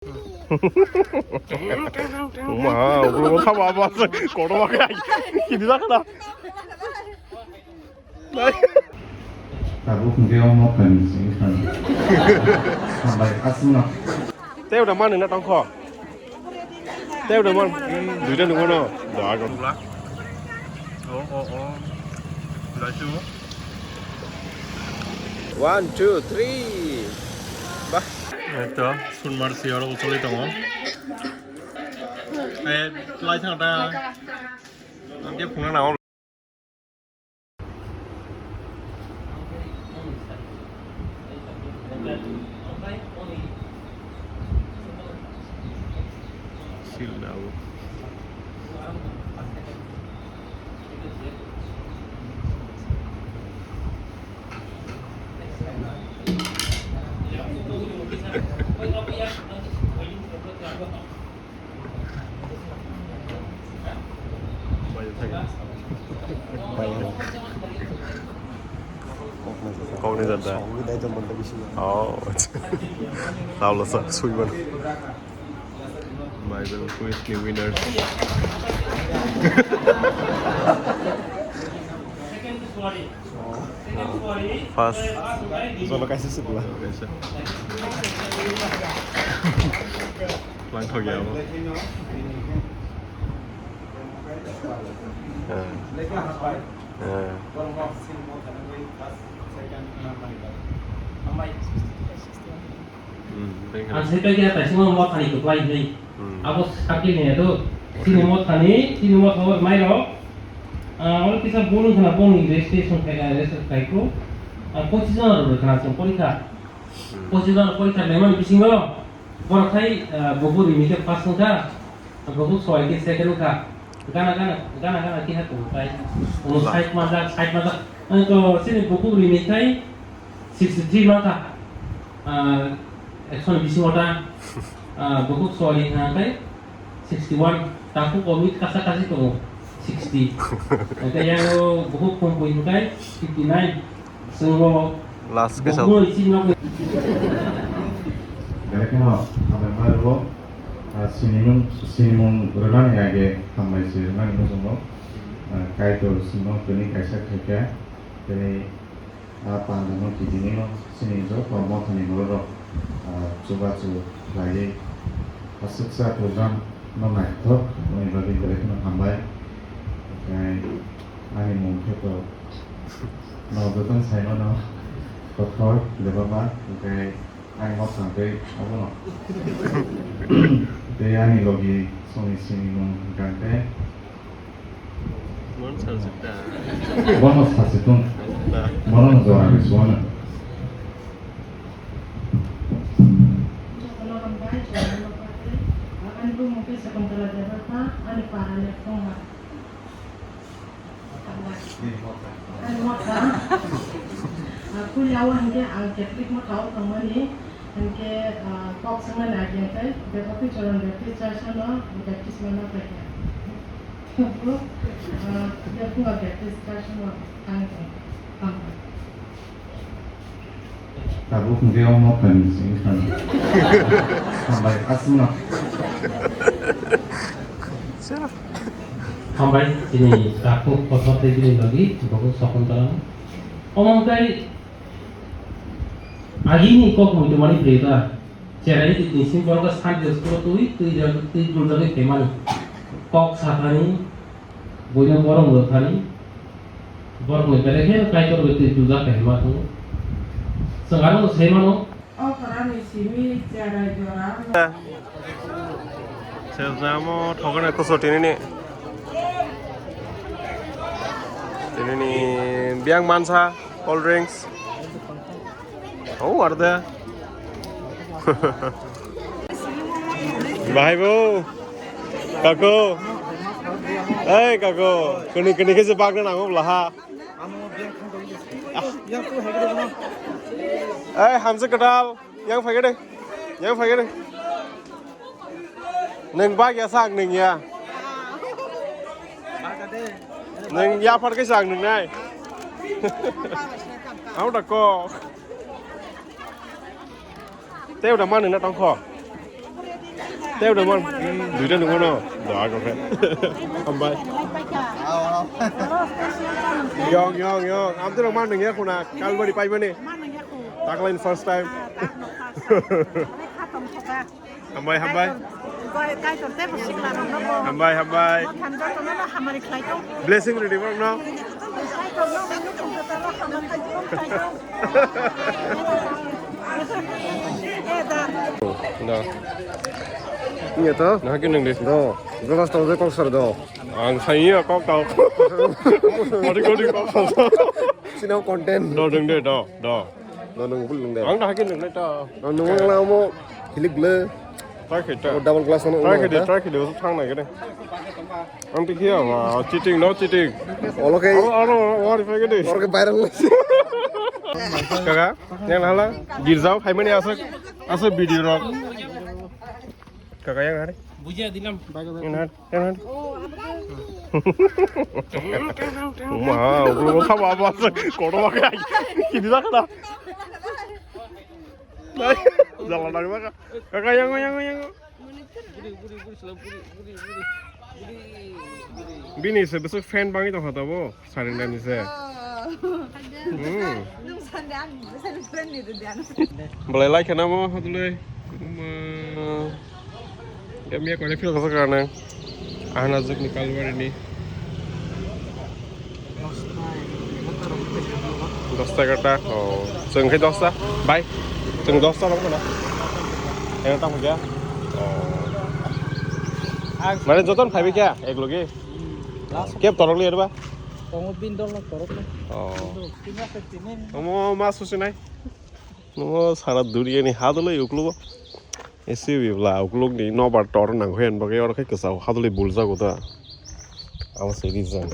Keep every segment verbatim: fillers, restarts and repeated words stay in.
Ma, ulo sama apa? Kono makai. Kini dah kena. Tabuk hingke omo kani sing khan. Hambai asma. Tei udah mana nak tongkho? Tei udah mana? Duita nunggu no. Dah agak. Oh, oh, oh. Dah tu. One, two, three. Bah. Eto, sunmar si oro utoli tongo. Eh, lai thang ta. Ang ke phunga na. Kok ni janda. Oh, acha. Tao la sa, sui man. Bible quiz ni winner. First. Jono kaisa sibla. Lang thok ya bo. Eh. Eh. Hmm, thank you. Ang sai paikha taisima mothani kwplai hinwi. Hmm. Abo sakil ni do. Chini mothani, chini motha o mai rok. Ah, oro kisa boni khana boni registration khai, ah, register khai ko. Ah, pochis jon rok khana chwng porikha. Hmm. Pochis jon porikha naimani bisingo borok khai, ah, bukur rimite first wngkha. Bukur soi khe second wngkha. Gana gana, gana gana khe ha tongo khai. Ono side majak, side majak. Ang to chini bukur rimite sixty three mankha, ah, ekshoni bisingo ta, ah, bukhuk sori hwnka khe sixty one, takhuk komit kasa kasi tongo, sixty. Hwnka yang bukhuk khum pui hwnka khe fifty nine. Chwng bo last khe bukhuk no isi nok. Belai kheno hambai ma rwo, ah, sinimung, sinimung rwnani age hambai se rwnani muchungo, ah, Kaitor chwngno tini kaisa khaikha, tini ah, pandano kitinino chini joto mothani bororok, ah, chubachu khlaiwi aswksa program no naithok wngmani bagwi belai kheno hambai. Okai ani mung khe to no jotono sai mano Kothor Debaba, okai ani mothang tei abono. Tei ani logi songni sini mung hwnkha khe Bono sachi ta. Bono sachi tong. Na. Bono jora ni suana. Jotono hambai, jotono pate. Ani bumung khe Sakuntala Debbarma, ani para le Khongma. Ani motha. Ah, puila o hinkhe ang Catholic motha o tongmani, hinkhe, ah, kok swngmani age hinkhe Baptist Church no baptisma no paikha. Bo, ah, Baptist Church no thang tong, thang tong. Tabuk hwnkhe omo kani sing khan. Hambai aswkno. Hambai chini takhuk kothor tei bini logi bukhuk Sakuntala. Omo hwnkhe agini kok muitu mani phreba. Cherai twi twi simi borok Sunday school twi twi twi buljagwi phaimani. Kok sathani, buino borom rwthani, borokni belai kheno Kaitor bai twi buljak khaima tongo. Chwng aro sai mano. O khorani simi cherai jora. Sejamo thogene kuso tinini. Tinini biang mansa, cold drinks. Oh, are there? Bahai bo. Kako. Hey, kako. Kuni, kuni khe se bagna nango bla ha. Hey, hamse kadal. Yang phai de. Yang phai de. Nwng bak ya sak nwng ya. Nwng ya phar khe sak nwng nai. Au da ko. Tei udah mana nak tongkho? Tei udah man, duita nunggu no, doa kau kan. Hambai. Yong, yong, yong. Am tu man nunggu ya kuna, kalbari pai mana? Taklain first time. Hambai, hambai. Hambai, hambai. Blessing ready bro no. Da. Iya to? Nah, kini di. Do. Jelas tau je kok sar do. Ang saya kok tau. Mari kau di kok sar. Sini content. Do deng de do do. Do nung bul nung de. Ang dah kini nung de to. Nung nung lama hilik le. Try khe ta. Double glass ano. Try khe de, try khe de, thang na khe de. Ang tikhiya ma, cheating, no cheating. Olo khe. Aro, aro, aro, aro, aro, aro. Oro khe viral. Kaka, yang hala, girjao phaimani aswk, aswk video rok. Kaka yang hari. Bujia dilam. Yang hari, yang hari. Ma, ulo sama apa aswk, kotor pakai. Kini dah kena. Jalan dari mana? Kaka yang, yang, yang. Bini se besok fan bangi tong kha tabo, Sarinda ni se. Hmm. Belai lai khana mo hatuloi. Kami ya kone feel kasa kana. Ahna juk ni kalwari ni. Dosta egarta, oh, chwng khe dosta, bai, chwng dosta rok mano, egarta hwnkhe, oh, mane jotono phaibai khe, ek logi, keb torok li erba, tongo bin dol no torok no, oh, omo ma susinai, omo sara duriya ni ha dolo uklugo. Esi bibla ukluk ni nobar tor nang hoyan bagwi oro khe kwchao hadwlwi buljago da. Abo se reason.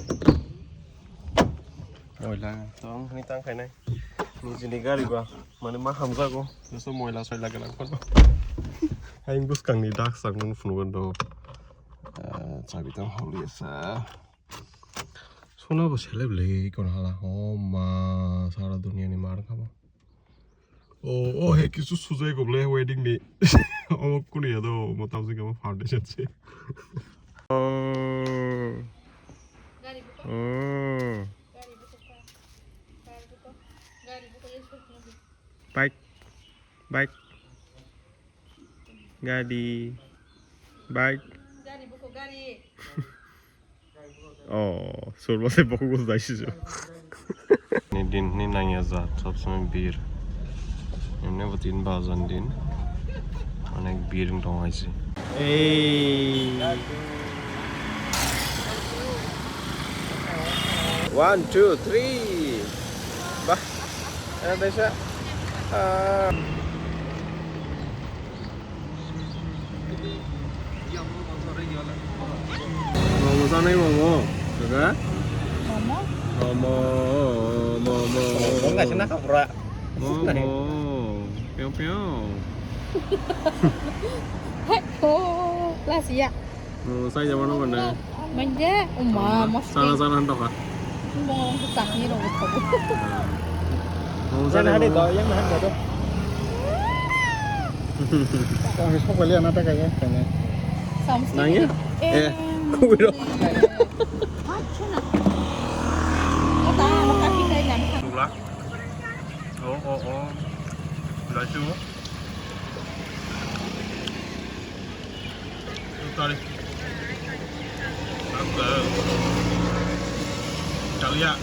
Moila tong hwnwi tang khainai. Nijini gari ba mane ma hamjago. Jesu moila soila gwnang phano. Hayung bwskang ni dak sak nung phunukgo do. Ah, chabi tong holi asa. Sona bo seleb le kono hala. Oh ma, sara dunia ni mar khabo. Oh, oh, he kisu sujai go ble wedding ni. Oh, kuni ya do, mo tam sing foundation se. Oh. Oh. Bike. Bike. Gari. Bike. Oh, surbo se boku gus dai sijo. Ni din ni nangya ja, sob somoi bir. Emne bo tin bajan din. Onek bir wng tong aisi. Hey. One, two, three. Bah. Ada desa. Ah. Momo sanai momo, kaka? Momo? Momo, momo. Momo nggak senang, Kak, pura. Momo, piau piau. Hei, oh, las ya. Momo sai jama no mana? Manja, uma, mas. Sana sana hantok ha. Momo chutney rok thago. Momo sana hari do, yang mana do? Kami sok beli anak tak kaya, kaya. Nangya? Eh, kuwi do. Tula. Oh, oh, oh. Lasu. Sorry. Apa? Kalian.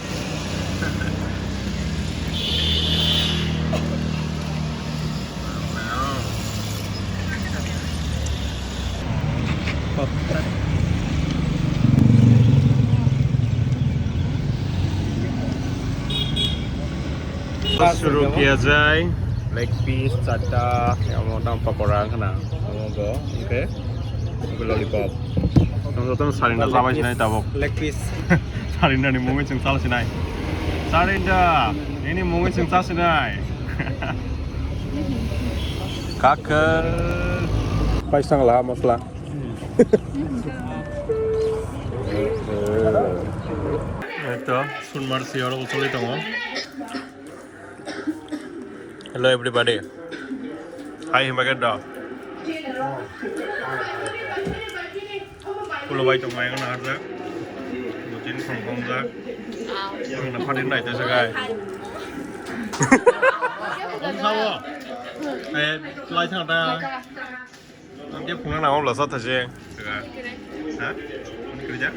Suru kiya jai, leg piece charta, yang mau tam pakora kana, mau go, oke, oke lollipop. Tong tong sarinda sabai sinai tabok. Leg piece. Sarinda ni mungwi chwng sal sinai. Sarinda, ini mungwi chwng sal sinai. Kakel. Paisang lah masla. Eto, Sunmar si oro ucholi tongo. Hello everybody. Hi, himba khe da. Kulo bai tong mai gana harjak. Butin khong khong jak. Ang na phatin nai ta sagai. Om sawo. Eh, lai thang ta. Ang dia phunga na om la sa ta je. Ha? Kerja?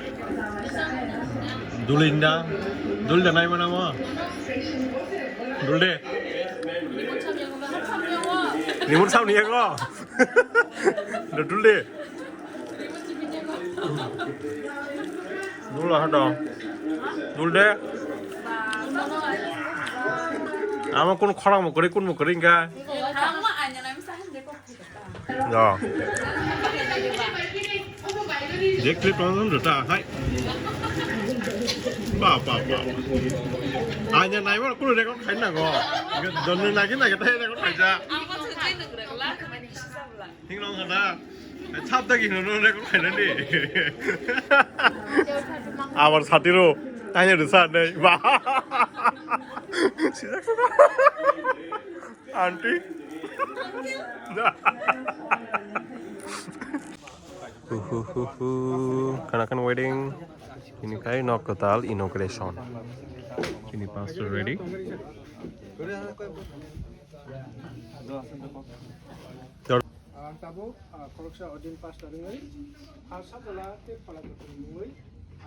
Dulinda. Dulda nai mana mo? Dulde. Limut sauni ya ko. Dulde. Dul ha dong. Dul de. Ama kun khorang mo kori kun mo kori ga. Ya. Jack clip ang dong ta hai. Ba ba ba. Anya nai mo kun record khai na go. Don nai nai nai ta record khai ja. Hinglong kada. Chap dagi no no ko khaina ni. Abar satiro. Tanya de sa nei. Ba. Sijak sa. Auntie. Hu hu hu hu. Kana kan wedding. Ini kai nok kotal inauguration. Ini pastor ready. Ang tabuk, ah, khoroksa ordained pastor wngwi, ah, Sabola tei Phola Joto ni mungwi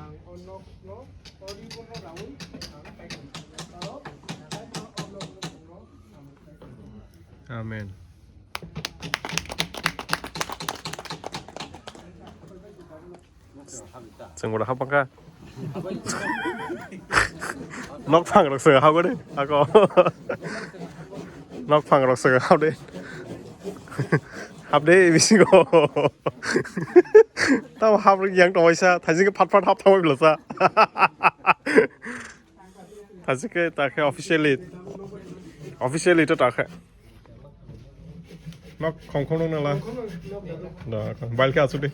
ang o nokno, o riborno raui ang kaitor khlainai. Aro kaitor o nokno chwngno ang kaitor khlainai. Amen. Chwng boda hapang kha. Nok phang rok chwng hapgani ako. Nok phang rok chwng hapde. Hapde bisingo. Tamo hap rok yang tongwaisa thaising khe phat phat hap thangwi belasa. Thajike ta khe officially, officially to ta khe. Nok khongkhong nang nala. Da, bail khe asuk de.